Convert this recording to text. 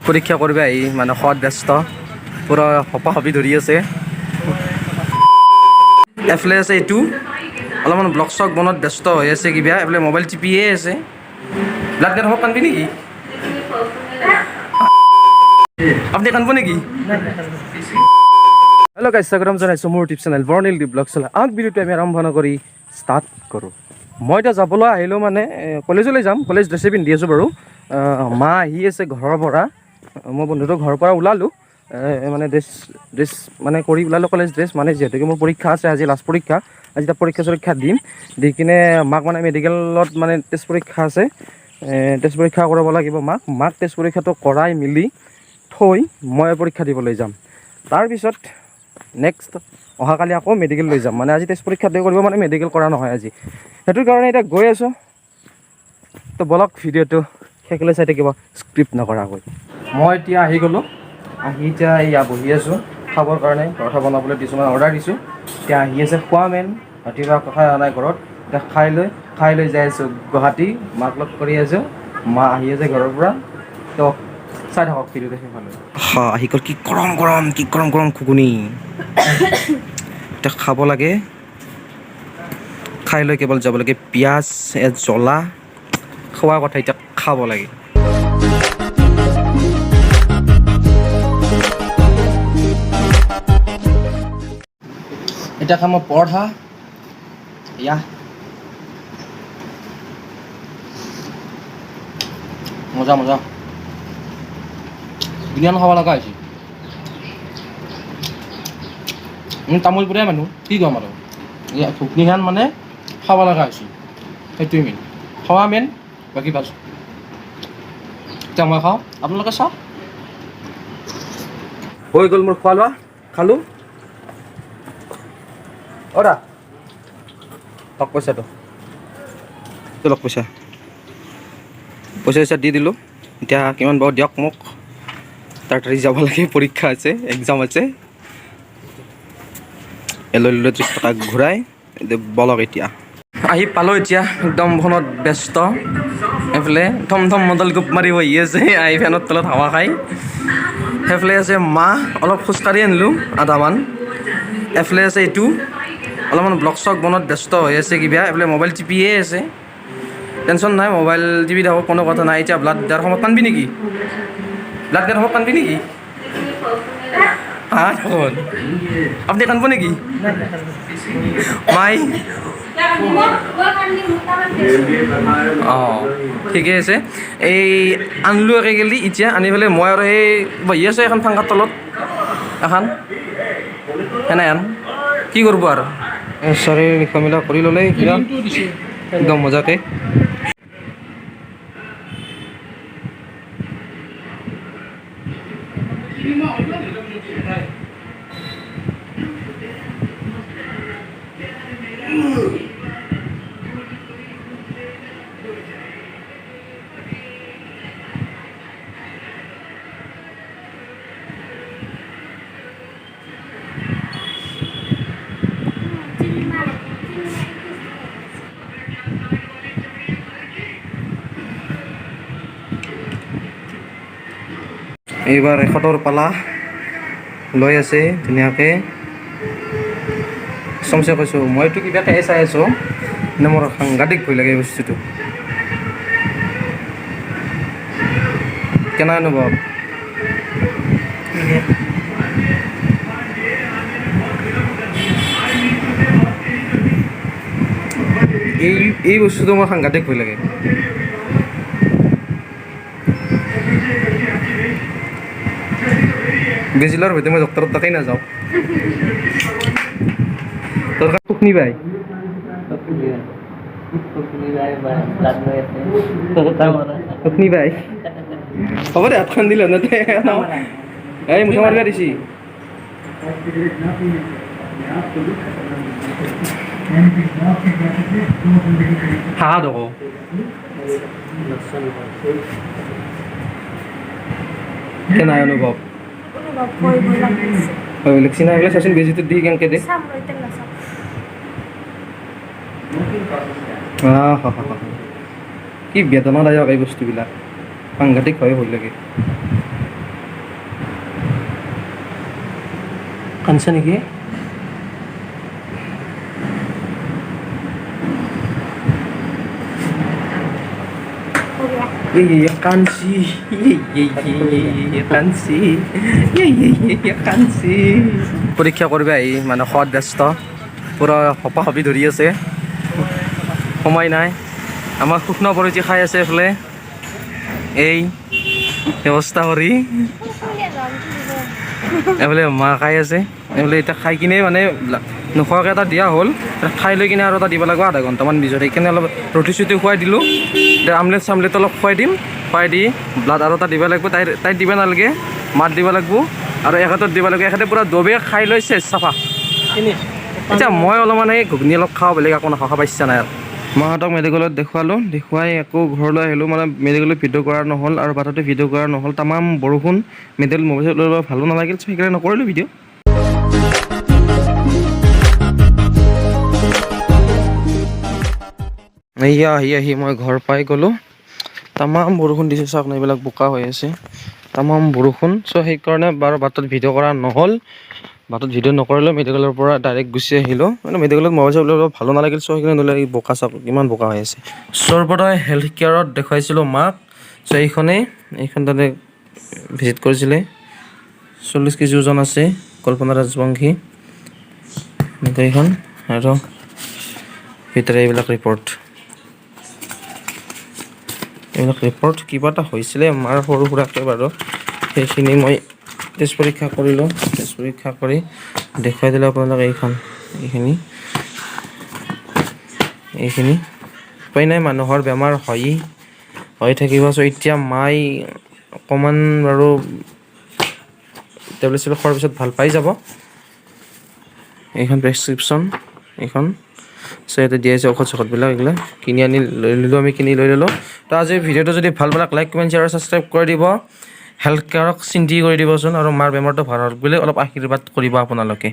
পৰীক্ষা কৰিব আহি মানে খোৱাত ব্যস্ত, পূৰা হপা হপি ধৰি আছে। এফালে আছে এইটো অলপমান ব্লগ চক বনোৱাত ব্যস্ত হৈ আছে কিবা, এফালে মোবাইল টিপিয়ে আছে। ব্লাড দিয়াৰ সময়ত কান্দবি নেকি আপুনি? কান্দব নেকি? হেল্ল' গাইজ, স্বাগতম জনাইছোঁ মোৰ ইউটিউব চেনেল বৰ্ণিল দি ব্লগ চলা। আগ ভিডিঅ'টো আমি আৰম্ভ নকৰি ষ্টাৰ্ট কৰোঁ। মই এতিয়া যাবলৈ আহিলোঁ, মানে কলেজলৈ যাম। কলেজ ড্ৰেছে পিন্ধি আছোঁ বাৰু। মা আহি আছে ঘৰৰ পৰা। মই বন্ধুটোৰ ঘৰৰ পৰা ওলালোঁ, মানে ড্ৰেছ ড্ৰেছ মানে কৰি ওলালোঁ, কলেজ ড্ৰেছ। মানে যিহেতুকে মোৰ পৰীক্ষা আছে আজি, লাষ্ট পৰীক্ষা আজি। তাত পৰীক্ষা চৰীক্ষা দিম, দি কিনে মাক মানে মেডিকেলত মানে টেষ্ট পৰীক্ষা আছে, টেষ্ট পৰীক্ষা কৰাব লাগিব মাক। মাক টেষ্ট পৰীক্ষাটো কৰাই মেলি থৈ মই পৰীক্ষা দিবলৈ যাম। তাৰপিছত নেক্সট অহাকালি আকৌ মেডিকেল লৈ যাম। মানে আজি টেষ্ট পৰীক্ষাটো কৰিব, মানে মেডিকেল কৰা নহয় আজি, সেইটোৰ কাৰণে এতিয়া গৈ আছোঁ। তো বলক, ভিডিঅ'টো শেষলৈ চাই থাকিব স্কিপ নকৰাকৈ। মই এতিয়া আহি গ'লোঁ। আহি এতিয়া এয়া বহি আছোঁ খাবৰ কাৰণে। পৰঠা বনাবলৈ দিছোঁ, মানে অৰ্ডাৰ দিছোঁ, এতিয়া আহি আছে। খোৱা মেইন, ৰাতিপুৱা কথা নাই ঘৰত। এতিয়া খাই লৈ যাই আছোঁ গুৱাহাটী, মাক লগ কৰি আছোঁ। মা আহি আছে ঘৰৰ পৰা। তো চাই থাকক ভিডিঅ'টো শেষলৈ। হা, আহি গ'ল। কি গৰম গৰম, কি গৰম গৰম ঘুগুনি। এতিয়া খাব লাগে। খাই লৈ কেৱল যাব লাগে। পিঁয়াজ, জ্বলা খোৱা কথা, এতিয়া খাব লাগে। এতিয়া খাম মই পৰঠা। ইয়া মজা মজা, ধুনীয়া খাব লগা হৈছে। তামোলপুৰীয়া মানুহ, কি ক'ম আৰু। এই ঘুগনিখান মানে খাব লগা হৈছে, সেইটোৱে মেইন। খোৱা মেইন, বাকী পাছ। এতিয়া মই খাওঁ, আপোনালোকে চাওক। হৈ গ'ল মোৰ খোৱা লোৱা, খালোঁ। অ দা, লওক পইচাটো। লওক পইচা। পইচা চইচা দি দিলোঁ। এতিয়া কিমান বাৰু দিয়ক মোক, তাড়াতাড়ি যাব লাগে, পৰীক্ষা আছে, এক্সাম আছে। এই লৈ ল'লোঁ 30 টকা ঘূৰাই। এতিয়া বলক। এতিয়া আহি পালোঁ। এতিয়া একদম ফোনত ব্যস্ত। এইফালে থম থম মডেল গোপ মাৰি বহি আছে আহি ফেনৰ তলত হাৱা খাই। সেইফালে আছে মা, অলপ খোজকাঢ়ি আনিলোঁ আধামান। এফালে আছে এইটো অলপমান ব্লগ চক বনোৱাত ব্যস্ত হৈ আছে কিবা, এইফালে মোবাইল টিপিয়ে আছে। টেনশ্যন নাই, মোবাইল টিপি থাকক, কোনো কথা নাই। এতিয়া ব্লাড দিয়াৰ সময়ত কান্দবি নেকি? ব্লাড দিয়াৰ সময়ত কান্দবি নেকি? হা, দেখোন আপুনি কান্দব নেকি মাই? অঁ, ঠিকে আছে। এই আনিলোঁ একে গেলি। এতিয়া আনি পেলাই মই আৰু এই বহি আছোঁ এখন ফাংকাৰ তলত এখন সেনে আন কি কৰিব আৰু। ছাৰে লিখা মেলা কৰি ল'লে এতিয়া একদম মজাকে। এইবাৰ এখেতৰ পালা লৈ আছে ধুনীয়াকৈ। চমচে কৈছোঁ, মইতো কিবাকেহে চাই আছোঁ, কিন্তু মোৰ সাংঘাতিক ভয় লাগে এই বস্তুটো। কেনে অনুভৱ? এই এই বস্তুটো মোৰ সাংঘাতিক ভয় লাগে। বেজি লোৱাৰ সৈতে মই ডক্টৰৰ তাতেই নাযাওঁ। তোৰ শুকনি পাই। শুকনি পাই, হ'ব দে, হাতখন দিলে নতে। এই মুঠা মাৰিবা দিছি। হা, দেখো কেনাই অনুভৱ? অনুভৱ ভয় ভয় লাগিছে। হয়, লাগছি না? এইবিলাক চাচোন, বেজিটো দি কেনেকে দে। চাম ৰৈ, তেল নাচাম। আহ হা হা হা। কি বেদনাদায়ক এই বস্তুবিলাক, সাংঘাতিকভাৱে ভয় লাগে। কান্দছে নেকি? কাঞ্চি কাঞ্চি কাঞ্চি। পৰীক্ষা কৰিব আহি মানে খোৱাত ব্যস্ত, পূৰা হপা হপি ধৰি আছে, সময় নাই। আমাৰ শুকনো বৰজি খাই আছে এইফালে এই ব্যৱস্থা কৰি। এইফালে মা খাই আছে এইফালে। এতিয়া খাই কিনে মানে নোখোৱাকৈ এটা দিয়া হ'ল, খাই লৈ কিনে আৰু এটা দিব লাগিব আধা ঘণ্টামান পিছত। সেইকাৰণে অলপ ৰুটি চুটি খুৱাই দিলোঁ। এতিয়া আমলেট চামলেট অলপ খুৱাই দিম, খুৱাই দি ব্লাড আৰু এটা দিব লাগিব। তাইৰ দিব নালাগে, মাত দিব লাগিব আৰু এখেতত দিব লাগিব। এখেতে পূৰা দবে খাই লৈছে চাফা। এতিয়া মই অলপমান এই ঘুগনি অলপ খাওঁ, বেলেগ একো নাখাওঁ, খাব ইচ্ছা নাই। আৰু মাহঁতক মেডিকেলত দেখুৱালোঁ, দেখুৱাই আকৌ ঘৰলৈ আহিলোঁ। মানে মেডিকেলত ভিডিঅ' কৰা নহ'ল আৰু বাটতে ভিডিঅ' কৰা নহ'ল। তামাম বৰষুণ, মেডিকেল মোবাইল লৈ ল'ব ভালো নালাগিল, চ' সেইকাৰণে নকৰিলোঁ ভিডিঅ'। এইয়া আহি আহি মই ঘৰ পাই গ'লোঁ। তামাম বৰষুণ দিছে, চাওক না, এইবিলাক বোকা হৈ আছে, তামাম বৰষুণ। চ' সেইকাৰণে বাৰু বাটত ভিডিঅ' কৰা নহ'ল। বাটত ভিডিঅ' নকৰিলেও মেডিকেলৰ পৰা ডাইৰেক্ট গুচি আহিলোঁ। মানে মেডিকেলত মোবাইল চোবাইল ল'ব ভালো নালাগিল, চ' সেইকাৰণে নহ'লে। এই বোকা চাওক, কিমান বোকা হৈ আছে। সৰ্বদয় হেল্থ কেয়াৰত দেখুৱাইছিলোঁ মাক। চ' এইখনেই, এইখন তাতে ভিজিট কৰিছিলে। 40 কেজি ওজন আছে কল্পনা ৰাজবংশী। এনেকৈ এইখন আৰু ভিতৰে এইবিলাক ৰিপৰ্ট, এইবিলাক ৰিপৰ্ট। কিবা এটা হৈছিলে মাৰ সৰু সুৰাকৈ বাৰু, সেইখিনি মই তেজ পৰীক্ষা কৰিলোঁ। তেজ পৰীক্ষা কৰি দেখুৱাই দিলোঁ আপোনালোক। এইখন, এইখিনি, এইখিনি। উপায় নাই, মানুহৰ বেমাৰ হয়েই, হৈ থাকিব। চ' এতিয়া মাই অকণমান বাৰু টেবলেট চেবলেট খোৱাৰ পিছত ভাল পাই যাব। এইখন প্ৰেছক্ৰিপশ্যন এইখন। চ' ইয়াতে দিয়া আছে ঔষধ চৌষধবিলাক, এইবিলাক কিনি আনি লৈ ল'লোঁ, আমি কিনি লৈ ল'লোঁ। তো আজিৰ ভিডিঅ'টো যদি ভাল পালে লাইক, কমেণ্ট, শ্বেয়াৰ, ছাবস্ক্ৰাইব কৰি দিব। হেল্থ কেয়াৰক চিন্তি কৰি দিবচোন আৰু মাৰ বেমাৰটো ভাল হওক বুলি অলপ আশীৰ্বাদ কৰিব আপোনালোকে।